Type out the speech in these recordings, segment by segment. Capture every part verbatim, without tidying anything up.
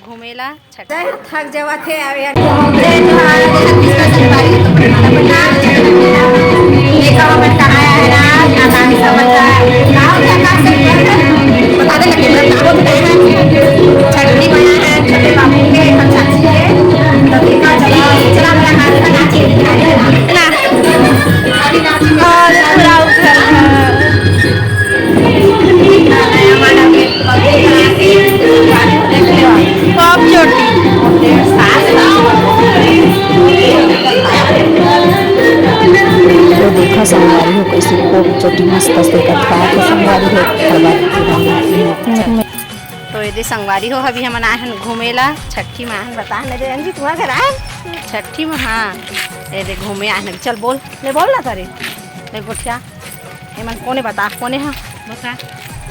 घूमेला छठ। थक जावत हे, अब यार। जय जोहार, जय छत्तीसगढ़ संगवारी। तो प्रणाम, प्रणाम। देखो, हमन कहाँ आए हैं ना, नाकामी समझ रहा है। गाँव के आकाश से बता दे लगे, मतलब, गाँव के आए हैं। छठी माई है, छोटे बाबू के, हम चाची है। तो देखा, चला, चला, मेरा हाथ का नाच दिखाई दे रहा है ना। अभी नाच और पूरा उठल है। पॉप चोटी। तो देखा संगवारी हो, कैसे पॉप चोटी मस्त से कटवा के संगवारी हो, खरबा के। तो ये दे संगवारी हो, अभी हमन आए हन घूमे ला छठी माहन, बता न दे अंजी, तुम्हारे घर आए छठी में। हाँ, ये दे घूमे आए हन, चल बोल, ले बोल ना करे, ले गोठिया। एमन कोने बता, कोने ह? बता।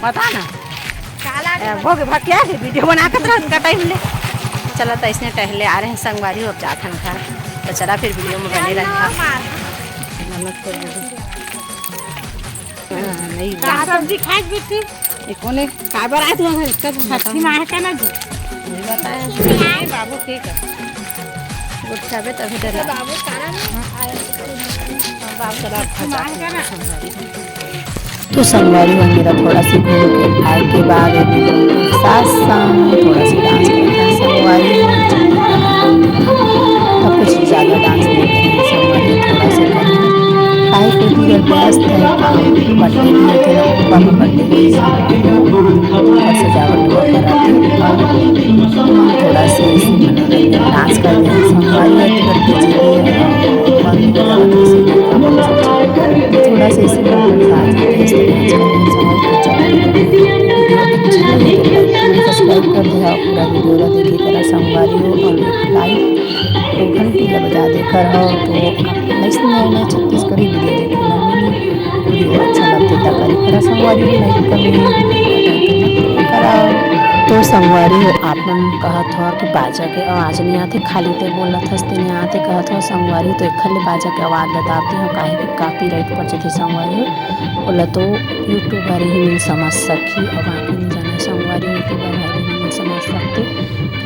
बता ना। काला ए, भोग भटिया के वीडियो बना के रख का टाइम ले। चला, तो इसने टहले आ रहे हैं संगवारी, अब जात हन घर। तो चला फिर वीडियो में बने रहना। नमक तो दे दे। हाँ, नहीं का बा। सब्जी खाए बिट्टू? ये कोने? काबर आए तू घर? कब छठी माँ है का ना जी? नहीं बताया। नहीं आए बाबू, ठीक है। गुस्सा बे तभी डर। बाबू सारा में आए। बाबू सारा छठी माँ है का ना? तो संगवारी हो, मेरा थोड़ा सी घूम के आए के बाद एक साथ संग थोड़ा सी डांस करता है संगवारी। तो कुछ ज़्यादा डांस नहीं करेंगे संगवारी, थोड़ा सा करेंगे। काहे क्योंकि ये व्यस्त है काम, बर्थडे भी है, थोड़ा ऊपर में बर्थडे भी है, और सजावट वगैरह थी। थोड़ा सा इसी में डांस कर रहे हैं संगवारी, तो बर्थडे जी भी है, और भी थोड़ा सा इसी में डांस कर रहे हैं संगवारी। सब्सक्राइब कर दे, पूरा वीडियो ला देखे करा संगवारी हो, और लाइक घंटी ला बजा दे कर हो, तो आप ऐसे नए नए छत्तीसगढ़ी वीडियो देखे ला मिली। वीडियो अच्छा लगथे त करे करा संगवारी हो, लाइक कमेंट करा। तो संगवारी हो, आप मन कहत हो कि बाजा के आवाज नहीं आथे, खाली ते बोलत हस ते नहीं आथे कहत हो संगवारी, तो एखर ले बाजा के आवाज ला दाब दे हो, काहे कि कॉपीराइट पर जथे संगवारी हो, ओला तो यूट्यूबर ही नहीं समझ सकही, और बाकी नहीं जाने संगवारी हो, यूट्यूबर भाई नहीं समझ सकते।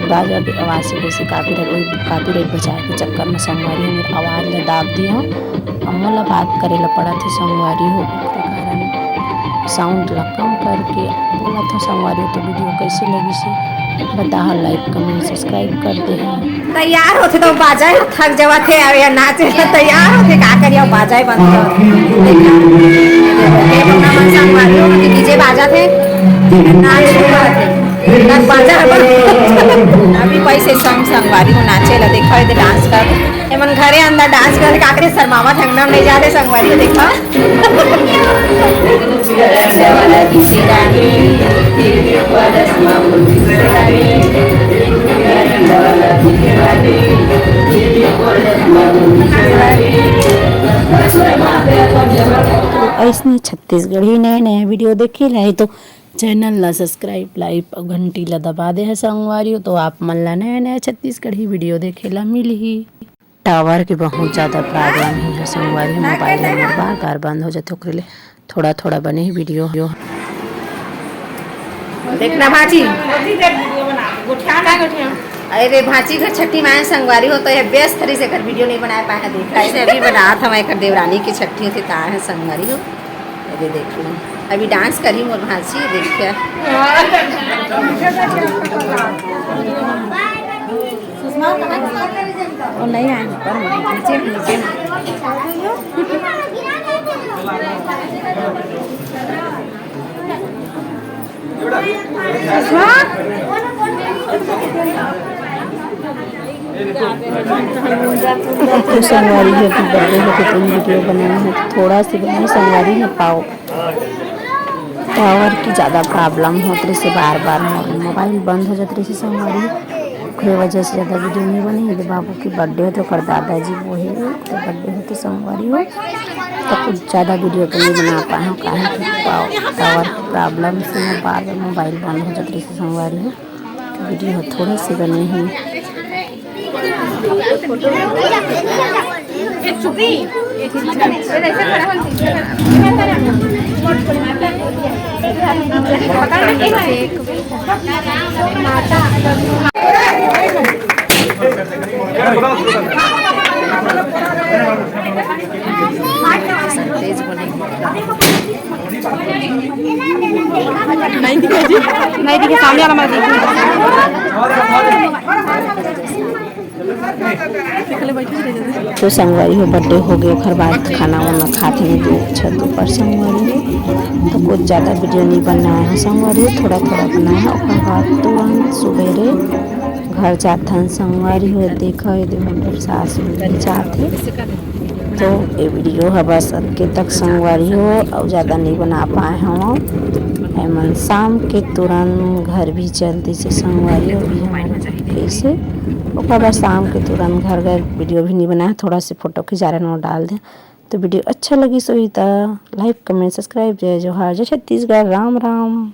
बाजा के आवाज से जैसे कॉपीराइट, वही कॉपीराइट बचाए के चक्कर में संगवारी हो, मेरा आवाज ला दाब दिए हो। अब मोला बात करे ला पड़त हे संगवारी हो, ओकरे कारण साउंड ला कम करके बोलत हो संगवारी हो। तो वीडियो कैसे लगिस हे बताहा, लाइक कमेंट सब्सक्राइब कर दे हे। तैयार होथे तो बाजा ह थक जावत हे, अब ये नाचे ला तैयार होथे, का करिया बाजा ही बंद कर। देखा, ये लोग ना मन संगवारी हो, डीजे बाजा थे, नाच शुरू करत हे। तब बाजा ह बंद। अभी पैसे संग संगवारी हो नाचे ला, देखा, ये डांस कर एमन घरे अंदर डांस करे काकरे शर्मावत हंगना नहीं जाते संगवारी देखा। ऐसने छत्तीसगढ़ी नया नया वीडियो देखे ला हे तो चैनल ला सब्सक्राइब, लाइक और घंटी ला दबा दे हे संगवारी हो। तो आप मन ला नया नया छत्तीसगढ़ी वीडियो देखे ला मिलही। टावर के बहुत ज्यादा प्रॉब्लम हे संगवारी, मोबाइल हमर बार बार बंद हो जाथे, ओकरे ले थोड़ा थोड़ा बने ही वीडियो। देखना भांची। अरे भांची घर छठी माय संगवारी हो तो ये बेस थरी से कर वीडियो नहीं बनाए पाए हैं, देखा इसे अभी बनात हम एक देवरानी की छठी होती ता है संगवारी हो। ये देख लो, अभी डांस करी मोर भांची, देखिए। वो नहीं आए ऊपर में, नीचे, नीचे। तो संगवारी है कि बर्थडे है तो तुम वीडियो बनाए हो, थोड़ा सी बनाए संगवारी है पाओ। टावर की ज़्यादा प्रॉब्लम होत रहिसे, बार बार मोर मोबाइल बंद हो जात रहिसे संगवारी, ओकरे वजह से ज़्यादा वीडियो नहीं बनी। ये बाबू की बर्थडे होते, ओकर दादाजी वो है, तो बर्थडे होते संगवारी हो, तो कुछ ज़्यादा वीडियो तो नहीं बना पाए हूँ, काहे कि टावर की प्रॉब्लम से मैं बार बार मोबाइल बंद हो जात रहिसे संगवारी हो, तो वीडियो थोड़े से बने ही। के सामने वाला मत देखो। तो संगवारी हो, बर्थडे हो गए, ओखर बाद खाना वाना खात हन दू छत ऊपर संगवारी हो। तो कुछ ज़्यादा वीडियो नहीं बनाए हैं संगवारी हो, थोड़ा थोड़ा बनाए हैं। ओकर बाद तुरंत सुबेरे घर जात हन संगवारी हो। देखा, ये दे मोर सास भी जात हे। तो ये वीडियो ह बस अतके तक संगवारी हो, अउ ज़्यादा नहीं बना पाए हव। एमन शाम के तुरंत घर भी चल दिसे संगवारी हो, अभी हमन कैसे ओकर बाद शाम के तुरंत घर गए, वीडियो भी नहीं बनाए, थोड़ा से फोटो खिंचा रहे, वो डाल दे। तो वीडियो अच्छा लगिस होही त लाइक, कमेंट, सब्सक्राइब। जय जोहार, जय छत्तीसगढ़, राम राम।